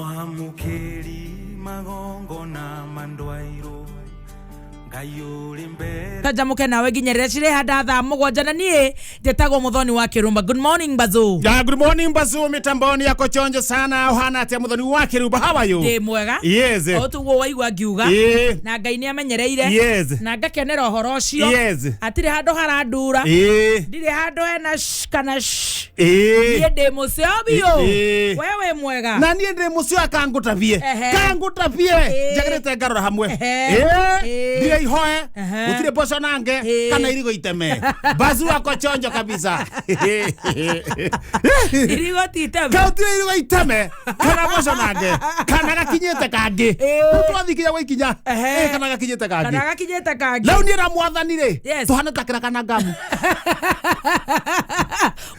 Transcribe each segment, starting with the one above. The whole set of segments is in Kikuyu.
Mwamũkĩri magongona mandwairwo Ngai ũrĩ mbere Canjamũke nawe nginya rĩrĩa cirĩhanda thaa 7 na niĩ njĩtagwo Muthoni wa Kĩrumba. Good morning, Bazu. Yeah, good morning, Bazu, mitamboni yako chonjo sana uhana atia Muthoni wa Kiruba, how are you? Ndĩ mwega. O tuguo waigua ngiuga. Na Ngai nĩ amenyereire. Na ngakenera ũhoro ũcio. Hatirĩ handũ harandura. Ndirĩ handũ hena sh kana sh. Niĩ ndĩ mũceo biũ. We wĩ mwega? Na niĩ ndĩ mũcio akangũtabie. Kangũtabie. Njagĩrĩte ngarora hamwe. Ndirĩ ihoe. Gũtirĩ mboco nange kana irigo iteme. Bazu wako chonjo kabisa. Irigo ti iteme. Gũtirĩ irigo iteme kana mboco nange kana gakinyĩte kangĩ. Twathikinya gwa ikinya. Kana gakinyĩte kangĩ. Kana gakinyĩte kangĩ. Rĩu niĩ na mwathani rĩ tũhana ta kĩraka na ngamu.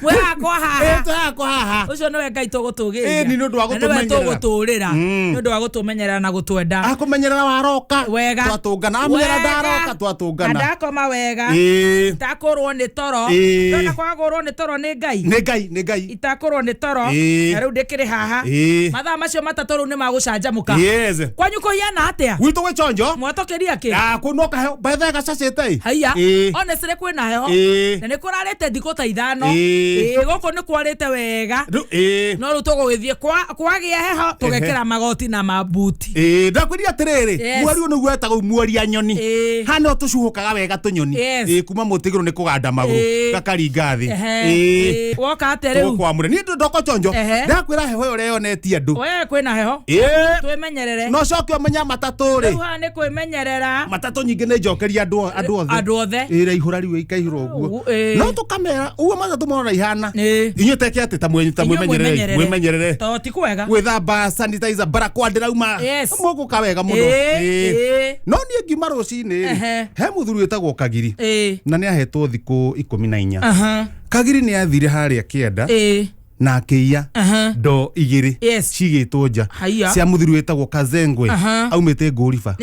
Mwĩhakwa haha. Twĩhakwa haha. Ũcio nĩwe Ngai tũgũtũgĩria. Ĩni nĩ ũndũ wa Na nĩwe gũtũmenyerera. tũgũtũrĩra. Nĩ ũndũ wa gũtũmenyerera na gũtwenda. Akũmenyerera waroka. Wega. Twatũngana. Amenyerera Wega. ndaroka twatũngana. Na ndakoma wega. Itakũrwo nĩ toro. Ndona kwagũrwo nĩ toro nĩ Ngai. Nĩ Ngai, nĩ Ngai. Itakũrwo nĩ toro. Na rĩu ndĩkĩrĩ haha. Mathaa macio 3 rĩu nĩ magũcanjamũka. Kwanyu kũhiana atĩa? Gwitũ gwĩ chonjo. Mwatũkĩria kĩ? Ah, kũ no kaheho. Betha gacacĩte ĩ. Haiya. Honestly kwĩna heho. Na nĩ kũrarĩte thikũ ta 5. Gũkũ nĩ kwarĩte wega. No rĩu tũgũgĩthiĩ kwagĩa heho tũgekĩra magoti na mabuti. Ndakwĩria atĩrĩrĩ, mweri ũyũ nĩguo wetagwo mweria nyoni. Haha nĩho tũcuhũkaga wega tũnyoni. Kuma mũtĩ igũrũ nĩ kũganda magũrũ. Gakaringa thĩ. Woka atĩa rĩu? Tũgũkwamũra. Niĩ ndoko chonjo. Ndakwĩra heho ĩyo ũreyonetie andũ. We kwĩna heho. Twĩmenyerere. No coke ũmenye matatũ rĩ. Rĩu haha nĩ kwĩmenyerera. Matatũ nyingĩ nĩ njokeria andũ othe. Andũ othe. Ĩraihũra rĩu ĩkaihũra ũguo. No tũkamera ũguo matatũ mona ihana. Inyuĩ teke atĩ ta mwĩmenyerere. Mwĩmenyerere. To ti kwega. Gwĩthamba sanitizer barakoa ndĩrauma. Mũgũka wega mũno. No niĩ ngiuma rũcinĩ rĩ. He mũthuri wĩtagwo Kagiri. Na nĩ ahetwo thikũ 14. Kagiri nĩ athire harĩa kĩanda. Na akĩiya ndoo 2 cigĩtwo nja cia mũthuri wĩtagwo Kazengwe aumĩte Ngũriba.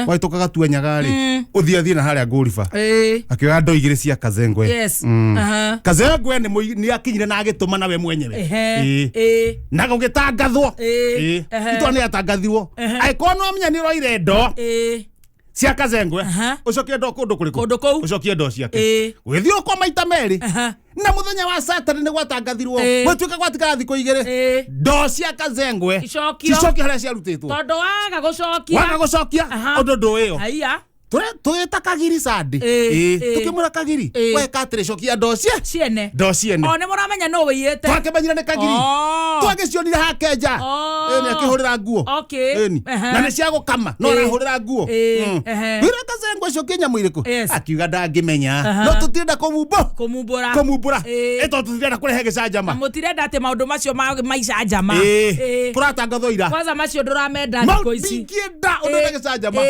Wahĩtũka Gatuanyaga rĩ ũthiĩ athiĩ na harĩa Ngũriba akĩoya ndoo 2 cia Kazengwe. Kazengwe nĩ akinyire na agĩtũma nawe mwenyewe. Na gũgĩtangathwo. Itua nĩ atangathirwo. Angĩkorwo nĩ wamenya nĩ ũroire ndoo cia Kazengwe ũcokie ndoo kũndũ kũrĩkũ? Kũndũ kũu. Ũcokie ndoo ciake. Gwĩthiũrũrũkwo maita 2. Na mũthenya wa Saturday nĩ gwatangathirwo. Gwatuĩka gwatigara thikũ 2. Ndoo cia Kazengwe icokio harĩa ciarutĩtwo. Tondũ waga gũcokia. Waga gũcokia ũndũ ndũĩyo. Haiya. Tũgĩta Kagiri Sunday. Tũkĩmwĩra Kagiri, weka atĩrĩ cokia ndoo cia ciene. Ndoo ciene. O nĩ mũramenya nũ wĩiyĩte. Twakĩmenyire nĩ Kagiri. Twagĩcionire hake nja. Nĩ akĩhũrĩra nguo. Na nĩ cia gũkama no arahũrĩra nguo. Wĩra Kazengwe cokia nyamũ irĩkũ? Akiuga ndangĩmenya. No tũtirenda kũmumbũra. Kũmumbũra. Tondũ tũtirenda kũrehe gĩcanjama. Na mũtirenda atĩ maũndũ macio ma icanjama. Kũratangathwo ira. Kwanza macio ndũramenda thikũ ici. Ndingĩenda ũndũ na gĩcanjama.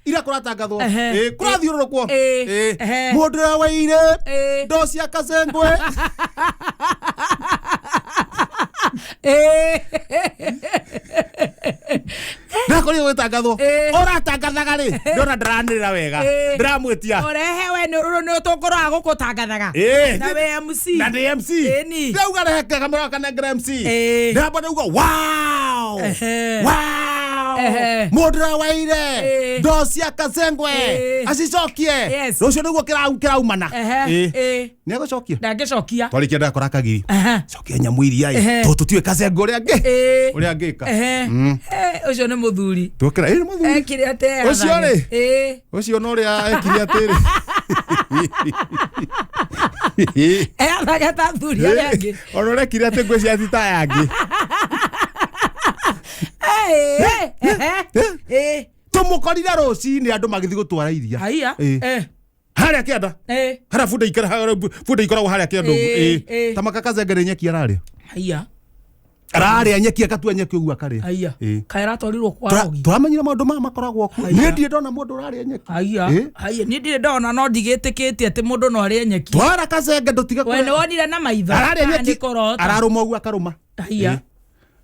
Ira kũratangathwo. Kũrathiũrũrũkwo. Mũndũ ũrĩa waire ndoo cia Kazengwe. Ndakorire gwĩtangathwo. Ũratangathaga rĩ, ndona ndaranĩrĩra wega. Ndĩramwĩtia. Ũrehe we nĩ ũrũ nĩ tũkũroga gũkũtangathaga. Na wĩ MC. Na ndĩ MC. Ndauga rehe kamera kanengere MC. Ndamba ndauga wow. Wow. Mũndũ ũrĩa waire ndoo cia Kazengwe acicokie. Rũciũ nĩguo kĩraumana. Nĩ egũcokia? Ndangĩcokia. Twarĩkia ndakora Kagiri. Cokia nyamũ iria ĩ. Tondũ tũtiũĩ Kazengwe ũrĩa angĩ. Ũrĩa angĩka. Ũcio nĩ mũthuri. Twokĩra, nĩ mũthuri. Ekire atĩ Ũcio rĩ? Ũcio no ũrĩa ekire atĩrĩ. Eathage ta athuri arĩa angĩ. Ona ũrĩa ekire atĩ ngwĩciria ti ta aya angĩ. Tũmũkorire rũcinĩ andũ magĩthiĩ gũtwara iria. Haiya. Harĩa kĩanda. Harĩa bunda ikara, bunda ikoragwo harĩa kĩanda ũguo. Ta maka Kazengwe nĩ nyeki ararĩa. Haiya. Ararĩa nyeki akatua nyeki ũguo akarĩa. Haiya. Kaĩ aratwarirwo kwa rogi. Tũramenyire maũndũ maya makoragwo kuo. Niĩ ndirĩ ndona mũndũ ũrarĩa nyeki. Haiya. Haiya, niĩ ndirĩ ndona no ndigĩtĩkĩtie atĩ mũndũ no arĩe nyeki. Twara Kazengwe ndũtige We nĩ wonire na maitho. Ararĩa Kana nyeki. nĩ kũrota. Ararũma ũguo akarũma. Haiya.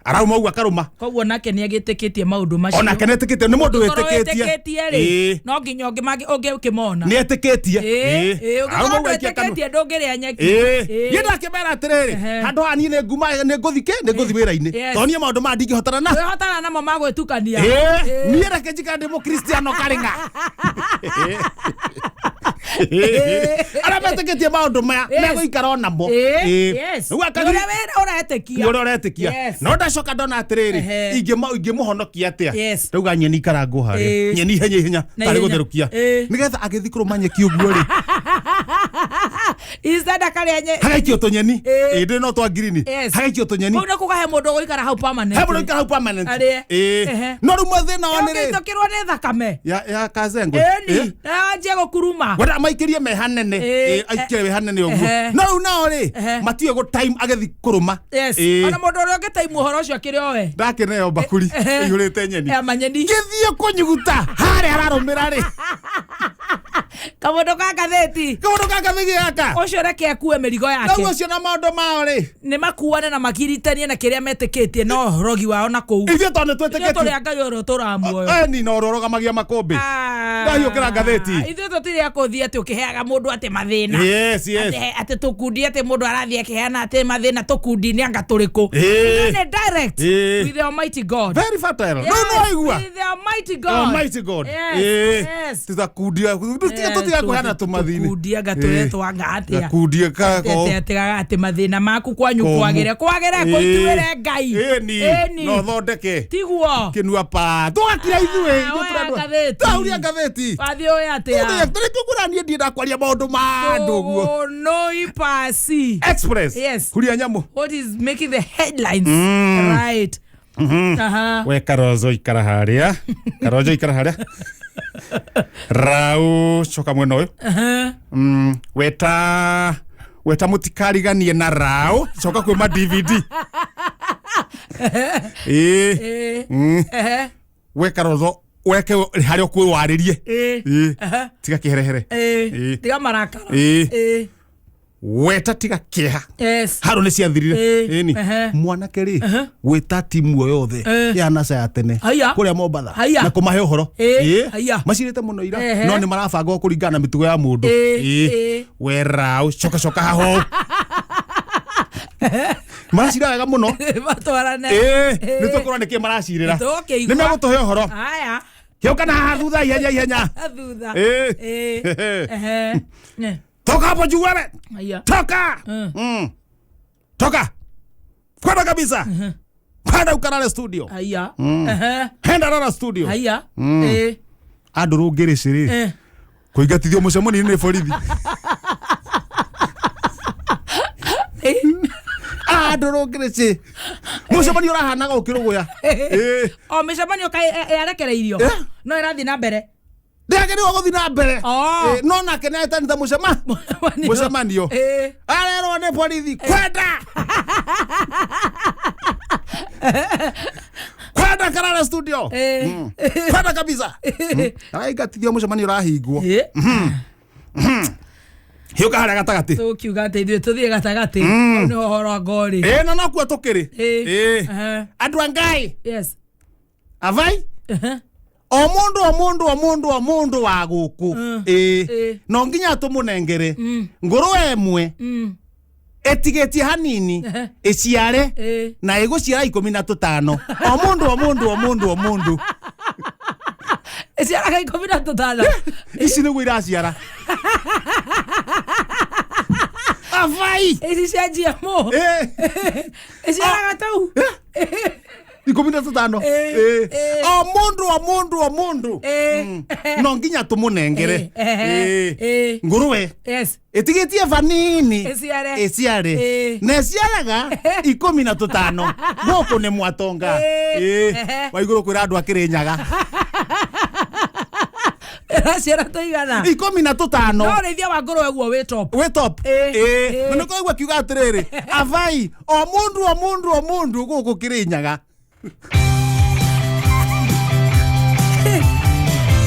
Arauma ũguo akarũma. Koguo nake nĩ agĩtĩkĩtie maũndũ macio. Onake nĩ etĩkĩtie, nĩ mũndũ Ũngĩkorwo wĩtĩkĩtie. wĩtĩkĩtie rĩ, no nginya ũngĩkĩmona. Nĩ etĩkĩtie. Ĩĩ, Arauma ũngĩkorwo ũguo aikia kanua. ndwĩtĩkĩtie ndũngĩrĩa nyeki. Ĩĩ, niĩ ndakĩmera atĩrĩrĩ, handũ haha niĩ nĩ nguma nĩ ngũthi kĩ nĩ ngũthi wĩra-inĩ, tondũ niĩ maũndũ maya ndingĩhotana na Wĩhotana namo ma gwĩtukania. Niĩ reke njikare ndĩ mũkristiano karĩng'a. Arĩa metĩkĩtie maũndũ maya megũikara o namo. Yes. Rĩu Nĩ akagiri ũrĩa ũretĩkia. nĩ ũrĩa ũretĩkia. No ndacoka ndona atĩrĩrĩ, ingĩmũhonokia atĩa? Ndauga nyeni ikarangwo harĩa, nyeni ihenya ihenya, Na tarĩ ihenya. gũtherũkia, nĩgetha agĩthiĩ kũrũma nyeki ũguo rĩ, Instead akarĩa hagaikio tũnyeni. Ĩĩ, ndĩ no twa ngirini. Hagaikio tũnyeni. Kũu nĩ kuga he mũndũ ũgũikara hau permanent. He mũndũ ũikara hau permanent. Arĩe. No rĩu mathĩna wao nĩ rĩ Ũngĩitũkĩrwo nĩ thakame. Ya kazengwe. Ĩni anjie gũkuruma. Wenda maikĩrie me hanene. Aikĩre wĩ hanene ũguo. No rĩu nao rĩ, matiũĩ gũ time agĩthiĩ kũrũma. Ona mũndũ ũrĩa ũngĩtaimu ũhoro ũcio akĩrĩ owe. Ndakĩneo mbakũri ĩihũrĩte nyeni. Ya manyeni. Gĩthiĩ kũnyuguta harĩa ararũmĩra rĩ, Kamũndũ ka ngathĩti. Kaũndũ gaka thigi gaka. Ũcio reke akue mĩrigo yake. Rĩu ũcio na maũndũ mao rĩ, Nĩ makuane na makiritanie na kĩrĩa metĩkĩtie no rogi wao na kũu. Ithuĩ tondũ nĩ Ithuĩ twĩtĩkĩtie. tũrĩ a Ngai ũrĩa ũtũraga muoyo. Eni na ũrĩa ũrũgamagia makũmbĩ. Ndahiũkĩra ngathĩti. Ithuĩ tũtirĩ a kũthiĩ atĩ ũkĩheaga mũndũ atĩ mathĩna. Yes. Atĩ tũkundi atĩ mũndũ arathiĩ akĩheana atĩ mathĩna tũkundi-inĩ anga tũrĩkũ. Ithuĩ nĩ direct with the Almighty God. Very fertile. Yes, Rĩu nĩ waigua. with the Almighty God. Almighty God. Yes. Tutakundi tutiga kũheana tũmathini. Tũkundi anga tũretwo anga atĩa. Gakundi kako. Atĩ atĩ atĩ mathĩna maku kwanyu Komu. kwagĩre kwagĩre kũituĩre Ngai. Ĩni. Ĩni. No thondeke. Tiguo. Kĩnua pa. Tũgakira ithuĩ. Ah, Ithuĩ oya tũrendwo- ngathĩti. Twahuria ngathĩti. Wathiĩ ũĩ atĩa. Tũrĩkĩgũra niĩ ndienda kwaria maũndũ ma andũ ũguo. Tũgũnũi pasi. Express. Huria nyamũ. What is making the headlines? Right. Aha. We Karozo ikara harĩa. Karozo ikara harĩa. Rau coka mwena ũyũ. Weta mũtikariganie na rau coka kwĩ ma DVD. Ĩĩ. We Karozo weke harĩa ũkwĩwarĩrie. Ĩĩ. Tiga kĩherehere. Tiga marakara. Weta tiga kĩeha. Haro nĩ ciathirire. Ĩni. Mwanake rĩ, gwĩta timu o yothe ya NASA ya tene Haiya. kũrĩa Mombatha Haiya. na kũmahe ũhoro. Haiya. Macirĩte mũno ira, no nĩ marabangwo kũringana na mĩtugo ya mũndũ. We rau coka coka haha ũũ. Maracira wega mũno. Matwarane. Nĩ tũkũrora nĩkĩ maracirĩra. Nĩtũgũkĩigua. Nĩ megũtũhe ũhoro. Haya. Kĩũka na haha thutha ihenya ihenya. Thutha. Toka hapo juu wewe. Haiya. Toka. Toka. Kwenda kabisa. Kwenda ukalale studio. Haiya. Henda lala studio. Haiya. Andũ rũngĩrĩcĩ rĩ, kũingatithio mũcemanio-inĩ nĩ borithi. Andũ rũngĩrĩcĩ mũcemanio ũrahanaga ũkĩrũgũya. O mĩcemanio kaĩ yarekereirio? No ĩrathiĩ na mbere. Ndĩagĩrĩirwo gũthiĩ na mbere. Oh. No nake nĩetanĩte mũcemanio. Arerwo nĩ borithi kwenda kwenda karara studio. Kwenda kabisa. Araingatithio mũcemanio ũrahingwo. Hiũka harĩa gatagatĩ. Tũkiuga atĩ ithuĩ tũthiĩ gatagatĩ. Hau nĩho ũhoro wa ngori. Ĩĩ, na nokuo tũkĩrĩ. Andũ a Ngai. Avai. O mũndũ o mũndũ o mũndũ o mũndũ wa gũkũ. No nginya tũmũnengere ngũrũwe ĩmwe ĩtigĩtie hanini ĩciare na ĩgũciara 15 o mũndũ o mũndũ o mũndũ o mũndũ. Ĩciaraga 15. Ici nĩguo iraciara. Avai. Ici cia GMO. Ĩciaraga tau. 15. O mũndũ o mũndũ o mũndũ. No nginya tũmũnengere. Ngũrũwe ĩtigĩtie vanini Ĩciare. ĩciare na ĩciaraga 15 gũkũ nĩ mwatonga. Waigũrũ kwĩra andũ akĩrĩ nyaga. Ĩraciara tũigana. 15. No ũrĩithia wa ngũrũwe guo wĩ top. Wĩ top. Na nĩkũigua kiuga atĩrĩrĩ, avai o mũndũ o mũndũ o mũndũ gũkũ kĩrĩ nyaga.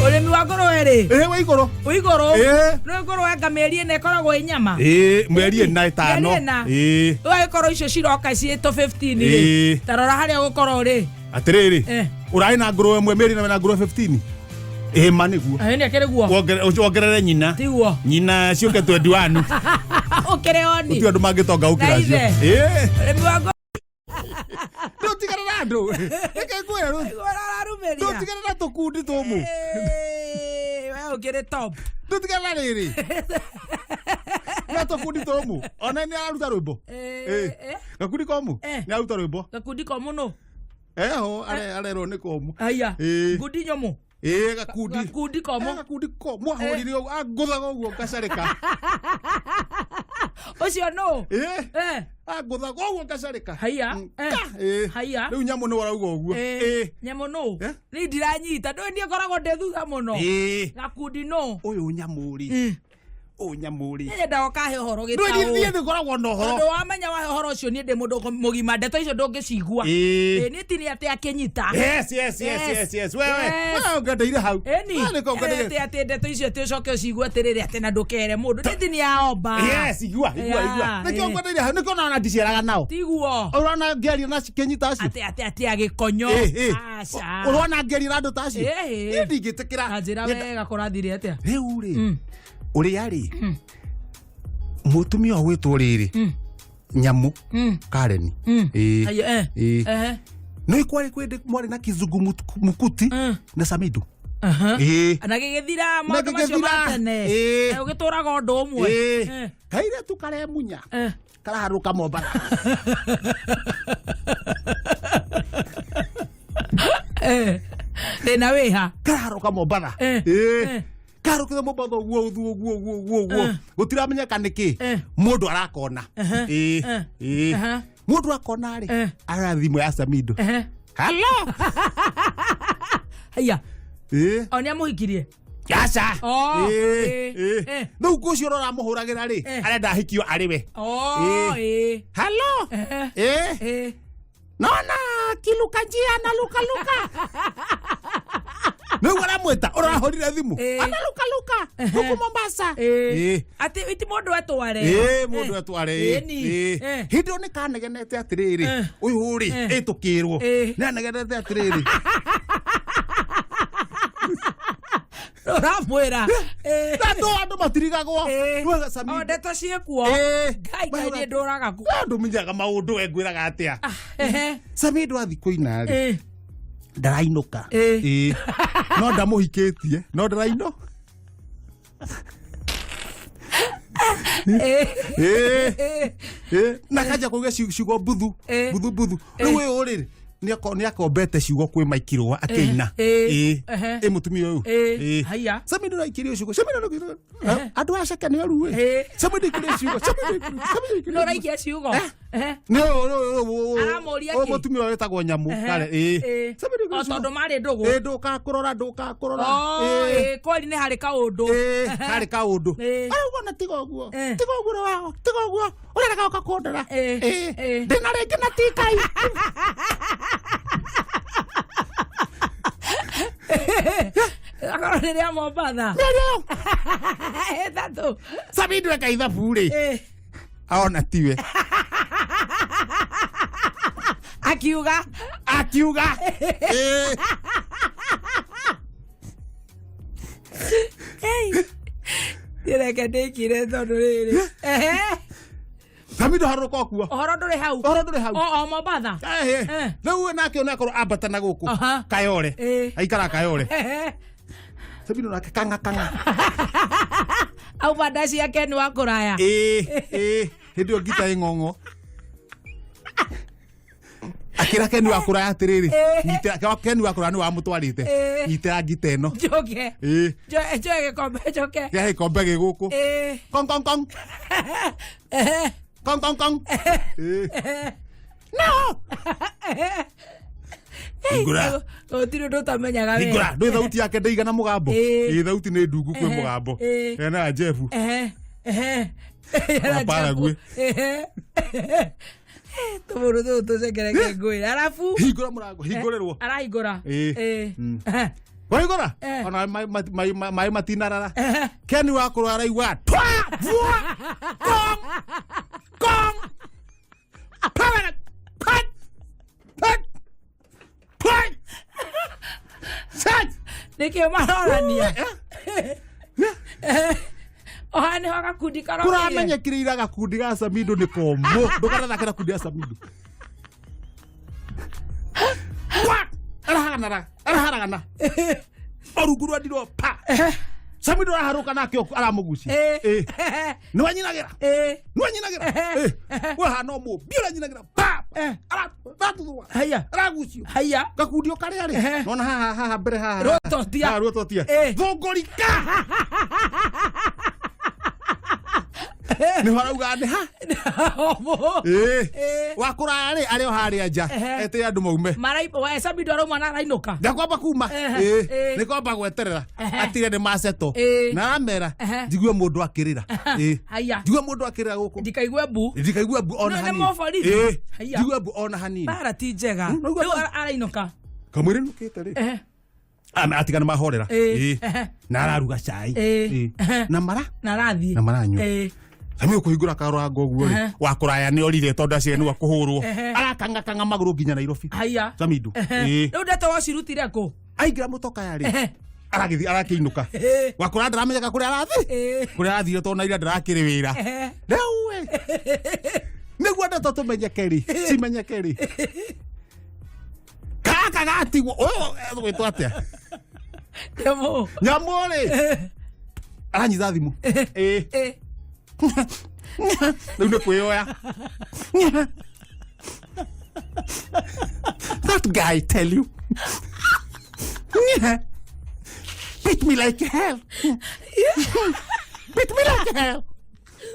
Ũrĩmi wa ngũrwe rĩ? Ĩĩ, wa igũrũ. Wĩ igũrũ. Ĩĩ. Nĩ ngũrwe anga mĩeri 4 ĩkoragwo ĩ nyama. Ĩĩ, mĩeri 4, 5. Mĩeri 4. Ĩĩ. Ũgagĩkorwo icio ciroka ciĩ tũ 15 rĩ. Ĩĩ. Ta rora harĩa ũgũkorwo rĩ. Atĩrĩrĩ, Eh. ũrarĩ na ngũrwe ĩmwe mĩeri 4 na ngũrwe 15, ĩĩ, ma nĩguo. Ĩĩ, nĩ akĩrĩ guo. Wongerere nyina. Tiguo. Nyina ciũke 21. Ũkĩrĩ oni. Gũtirĩ andũ mangĩtonga gũkĩra Na acio. ithe. Ĩĩ. Ũrĩmi wa ngũrwe. Ndũtigane na andũ, reke ngwĩre rĩu. Ũrarumĩria. Ndũtigane na tũkundi tũmũ. Ĩĩ, we ũkĩrĩ top. Ndũtigane na rĩrĩ na tũkundi tũmũ, ona nĩ araruta rwĩmbo. Ĩĩ, Ĩĩ. ĩ. Gakundi komũ. Eh. Nĩ araruta rwĩmbo. Gakundi komũ nũ? Eho arerwo nĩ komũ. Aya. Ĩĩ. Ngundi nyũmũ. Ĩĩ, gakundi. Gakundi komũ. Eh, gakundi komũ ahũrire ũguo, angũthaga ũguo ngacarĩka. Ũcio nũ? Ĩĩ. Eh. Angũthaga ũguo ngacarĩka. Haiya. Eh. Ka, ĩĩ. Haiya. Rĩu nyamũ nĩ warauga ũguo. Ĩĩ. Ĩĩ. Nyamũ nũ? Eh? Niĩ ndiranyita. Ndũĩ niĩ ngoragwo ndĩ thutha mũno. Ĩĩ. Gakundi nũ? Ũyũ nyamũ rĩ, ũyũ nyamũ rĩ, Niĩ nyendaga ũkahe ũhoro ndũĩ gĩtaũ. niĩ nĩngoragwo na ũhoro. Tondũ wamenya wahe ũhoro ũcio, niĩ ndĩ mũndũ mũgima, ndeto icio ndũngĩcigua. Ĩĩ. Ĩĩ, niĩ ti nĩ atĩ akĩnyita. Yes. Yes. Wewe. Yes. Wewe ũngendeire hau. Ĩni. Wewe nĩko ũngendeire. Atĩ ndeto icio atĩ ũcoke ũcigue atĩrĩrĩ, atĩ na ndũkere mũndũ. Niĩ ti nĩ yaomba. Yes, igua, igua, Yeah, igua. Nĩkĩo ĩĩ. ngwendeire hau, nĩkĩo ona ndiciaraga nao. Tiguo. Ũrona ngĩaria na kĩnyita acio? Atĩ agĩkonyo. Ĩĩ, ĩĩ. Aca. Ũrona ngĩaria na andũ ta acio? Ĩĩ. Niĩ ndingĩtĩkĩra. Ta njĩra wega kũrathire atĩa? Rĩu rĩ, ũrĩa rĩ, mũtumia ũgwĩtwo rĩrĩ, nyamũ, Karen. Ĩĩ. Ayo, eh. Ĩĩ. Ehe. Nĩ kwarĩ kwĩndĩ mwarĩ na kizungu mukuti na Samidu. Aha. Ĩĩ. Na gĩgĩthira maũndũ macio gĩgĩthira. ma tene. Ĩĩ. Eh, ũgĩtũraga ũndũ ũmwe. Ĩĩ. Eh, Kairĩtu karemunya. eh. Karaharũka Mombatha. Eh. Thĩna wĩha? Karaharũka Mombatha. Eh, Ĩĩ. eh. Karũkĩte Mombatha ũguo ũthu ũguo ũguo ũguo ũguo. Eh. Gũtiramenyeka nĩkĩ. Eh. Mũndũ arakona. Ĩĩ. Eh. Ĩĩ. Aha. Mũndũ akona rĩ, Eh. ara thimũ ya Samido. Ehe. Hello. Haiya. Ĩĩ. O nĩ amũhikirie? Aca. Oh, Ĩĩ. ĩĩ, Ĩĩ. eh. Rĩu ũcio ũrĩa ũramũhũragĩra rĩ, Eh. arenda ahikio arĩ we. Oh, Ĩĩ. ĩĩ. Hello. Ehe. Ĩĩ. Ĩĩ. Naona kiluka njia na luka luka. Nĩguo aramwĩta ũrahũrire thimũ. Ĩĩ. Analuka luka huku Mombasa. Ĩĩ. Ĩĩ. Atĩ iti mũndũ etware. Ĩĩ, mũndũ etware. Ĩĩ. Ĩni. Ĩĩ. Eh. Hĩndĩ ĩyo nĩ kanegenete atĩrĩrĩ, Eh. ũyũ rĩ, Eh. ĩtũkĩrwo Ĩĩ. nĩ anegenete atĩrĩrĩ. Ũramwĩra. Ĩĩ. Na andũ matirigagwo. Ĩĩ. Rĩu Samido- O ndeto ciĩkuo. Ĩĩ. Ngai, Ngai, niĩ ndũraga ku. Andũ menyaga maũndũ, we ngwĩraga atĩa. Ehe. Samido athiĩ kũina rĩ, Ĩĩ. ndarainũka. Ĩĩ. Ĩĩ. No ndamũhikĩtie, no ndaraino. Ĩĩ. Ĩĩ. Ĩĩ. Ĩĩ. Na kanja kuga ciugo mbuthu. Ĩĩ. Mbuthu mbuthu. Rĩu ũyũ rĩ, nĩ akombete ciugo kwĩ maikirwo akĩina. Ĩĩ. Ĩĩ. Ehe. Ĩ mũtumia ũyũ. Ĩĩ. Ĩĩ. Haiya. Samido ndaikirie ciugo. Samido ndaikirie. Andũ a ceke nĩ oru ĩ. Ĩĩ. Samido ndaikirie ciugo. Samido ndaikirie. Samido ndaikirie. Nĩ ũraikia ciugo. Ehe. Nĩ ũyũ Aramũria ũyũ kĩ? mũtumia ũyũ wĩtagwo nyamũ. Ehe. Kare, ĩĩ. Ĩĩ. Samido ndaikirie O ciugo. tondũ marĩ ndũgũ. Ĩĩ, ndũkakũrora, ndũkakũrora. Oh, Ĩĩ. ĩĩ, kweli nĩ harĩ kaũndũ. Ĩĩ, harĩ kaũndũ. Ĩĩ. Arauga na tiga ũguo. Ĩĩ. Tiga ũguo wao, tiga ũguo. Ũrerega ũka kũndora. Ĩĩ. Ĩĩ. Ĩĩ. Ndĩna rĩngĩ na tikai. Akorwo nĩ rĩa Mombatha. Nĩrĩo. 3. Samido eka ithabu rĩ. Ĩĩ. Aona tiwe. Akiuga. Akiuga. Ĩĩ. Hey. Reke ndĩkire tondũ rĩrĩ. Ehe. Samido harũka ũkuo. Ũhoro ndũrĩ hau. Ũhoro ndũrĩ hau. O Mombatha. Ehe. Eh. Rĩu we nake onakorwo ambata na gũkũ. Aha. Kayore. Ĩĩ. Aikara Kayore. Ehe. Samido nake kang'a kang'a. Auma ndaci yake nĩ wa kũraya. Ĩĩ, ĩĩ. Hĩndĩ ĩyo ngita ĩ ng'ong'o. Akĩra Ken wa kũraya atĩrĩrĩ, Ĩĩ. nyitĩra Ken wa kũraya nĩ wamũtwarĩte. Ĩĩ. Nyitĩra ngita ĩno. Njoke. Ĩĩ. Njoe gĩkombe njoke. Kĩa gĩkombe gĩ gũkũ. Ĩĩ. Kong kong kong. Ehe. Kong kong kong. Ĩĩ. No. Hingũra. Gũtirĩ ũndũ ũtamenyaga we. Hingũra. Ndũĩ thauti yake ndĩigana mũgambo. Ĩĩ. Ĩĩ, thauti nĩ ndungu kwĩ Ehe. mũgambo. Ĩĩ. Ena Jeff. Ehe. Ehe. Wa Paraguay. Ehe. Tũmũndũ tũtũ tũcekereke ngwĩre. Arabu Hingũra mũrango, hingũrĩrwo. arahingũra. Ĩĩ. Ĩĩ. Mm. Ehe. Waigora Eh. ona mai matinarara. Ehe. Ken wakũrũ araigua twa vua kong kong pat pat pat pat sat. Nĩkĩo marorania oha nĩho gakundi karokire. Kũramenyekire ira gakundi ga Samido nĩ komũ, ndũkanathakĩra kundi ya Samido. Kwa araharagana araharagana orungu rwa ndirwo pa Samido araharũka nake aramũgucia. Eh. Nĩ wanyinagĩra. Eh. Nĩ wanyinagĩra. We hana mũmbi ũranyinagĩra pa. Eh. Aratuthũa. Haya. Aragucio. Haya. Gakundi o karĩa rĩ Ehe. nona haha haha mbere haha. Rũtotia. Haha ruototia. Eh. Thũngũrika nĩho arauga nĩ ha. Ĩĩ. Ĩĩ. Wa kũraya rĩ arĩ o harĩa nja. Ehe. Eteire andũ maume. We Samido arauma na arainũka. Ndakwamba kuma. Ehe. Ĩĩ. Ĩĩ. Nĩ kwamba gweterera. Ehe. Atire nĩ maceto. Ĩĩ. Na aramera Ehe. njigue mũndũ akĩrĩra. Ĩĩ. Haya. Njigue mũndũ akĩrĩra gũkũ. Ndikaigue mbu. Ndikaigua mbu ona No, nĩ hanini. mũborithi. Ĩĩ. Haya. Njigue mbu ona hanini. Mbara ti njega. Naigua Rĩu arainũka. Kamwĩrĩ nũkĩte rĩ. Ehe. Atiga nĩ mahorera. Ĩĩ. Ĩĩ. Ehe. Na araruga cai. Ĩĩ. Ĩĩ. Ehe. Na mara Na arathiĩ. Na maranyua. Ĩĩ. Sami ũkũhingũra karango ũguo rĩ Ehe. wa kũraya nĩ orire tondũ acio nĩ kũhũrwo. Ehe. Arakang'akang'a magũrũ nginya Nairobi. Haya. Samido. Ehe. Ĩĩ. Rĩu ndeto wacirutire kũ? Aingĩra mũtoka rĩ Ehe. aragĩthiĩ arakĩinũka. Ĩĩ. Wa kũraya ndaramenyeka kũrĩa arathiĩ. Ĩĩ. Kũrĩa arathire tondũ na ira ndarakĩrĩ wĩra. Ehe. Rĩu ĩ nĩguo ndeto tũmenyeke rĩ cimenyeke rĩ gaka gatigwo ũyũ egwĩtwo atĩa? Nyamũ. Nyamũ rĩ aranyita thimũ. Ĩĩ. Ĩĩ. Rĩu nĩ kwĩyoya. That guy tell you beat me like hell, beat me like hell.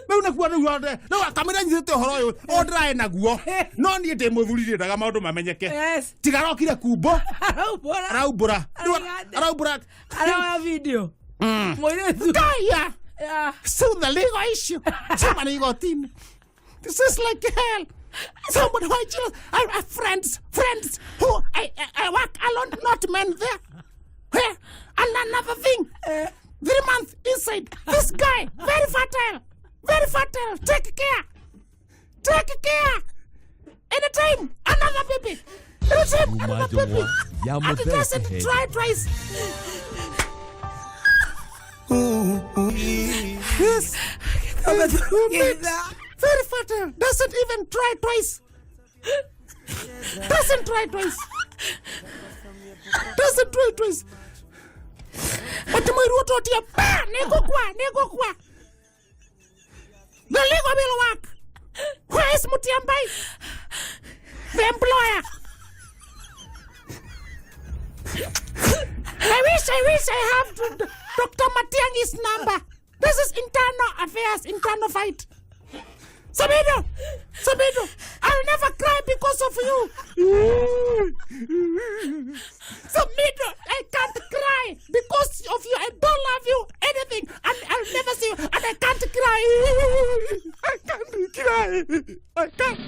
Rĩu nĩkuo rĩu othe rĩu akamĩra nyitĩte ũhoro ũyũ o ndĩraĩ naguo no niĩ ndĩ mũthuri ndĩendaga maũndũ mamenyeke. Yes. Tigarokire kumbo. Araumbũra. Araumbũra. Rĩu Arauga- araumbũra. Aroya video. Mũirĩtu. Kaya. Yeah. So the legal issue. Somebody igotini. This is like hell. Somebody who I just, I have friends who I work alone, not men there. Here. And another thing, 3 months inside. This guy, very fertile, very fertile. Take care. Take care. Anytime, another baby. Anytime, another baby. And it doesn't try twice. Yes. Very fertile. Doesn't even try twice. Doesn't try twice. Doesn't try twice. But my root pa nigukwa nigukwa. The legal will work. Where is Mutiambai? The employer. I wish I have Dr. Matiangi's number. This is internal affairs, internal fight. Samido! Samido! I'll never cry because of you. Samido, I can't cry because of you. I don't love you, anything, and I'll never see you, and I can't cry. I can't cry. I can't.